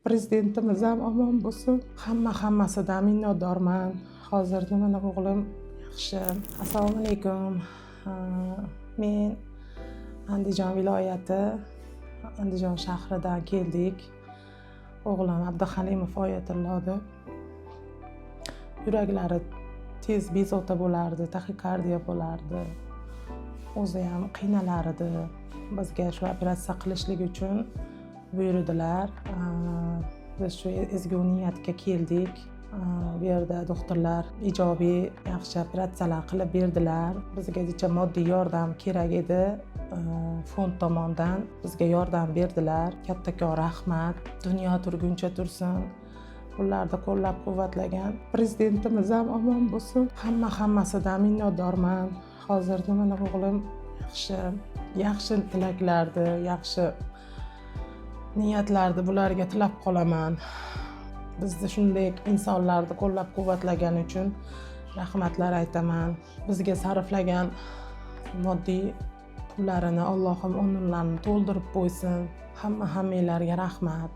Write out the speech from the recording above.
Prezidentimiz ham omon bo'lsin. Hamma hammasidan minnatdorman. Hozirda mana o'g'lim yaxshi. Assalomu alaykum. Men Andijon viloyati, Andijon shahridan keldik. O'g'lim Abduhalimov Oyatullo deb. Yuraklari tez bezovta bo'lardi, taxikardiya bo'lardi. O'zi ham qiynalar edi. Bizga shu operatsiya qilishlik uchun buyurdilar. Biz shu ezgu niyatga keldik. Bu yerda doktorlar ijobiy, yaxshi operatsiyalar qilib berdilar. Bizga jicha moddiy yordam kerak edi. Fond tomonidan bizga yordam berdilar. Kattakon rahmat. Dunyo turguncha tursin. Ularni qo'llab-quvvatlagan prezidentimiz ham omon bo'lsin. Hamma hammasidan minnatdorman. Hozirda mana o'g'lim yaxshi, yaxshi tilaklarni, yaxshi niyatlarni bularga tilab qolaman. Bizni shunday insonlarni qo'llab-quvvatlagani uchun rahmatlar aytaman. Bizga sarflagan moddiy pullarini Allohim o'rnlarini to'ldirib qo'ysin. Hamma hammanglarga rahmat.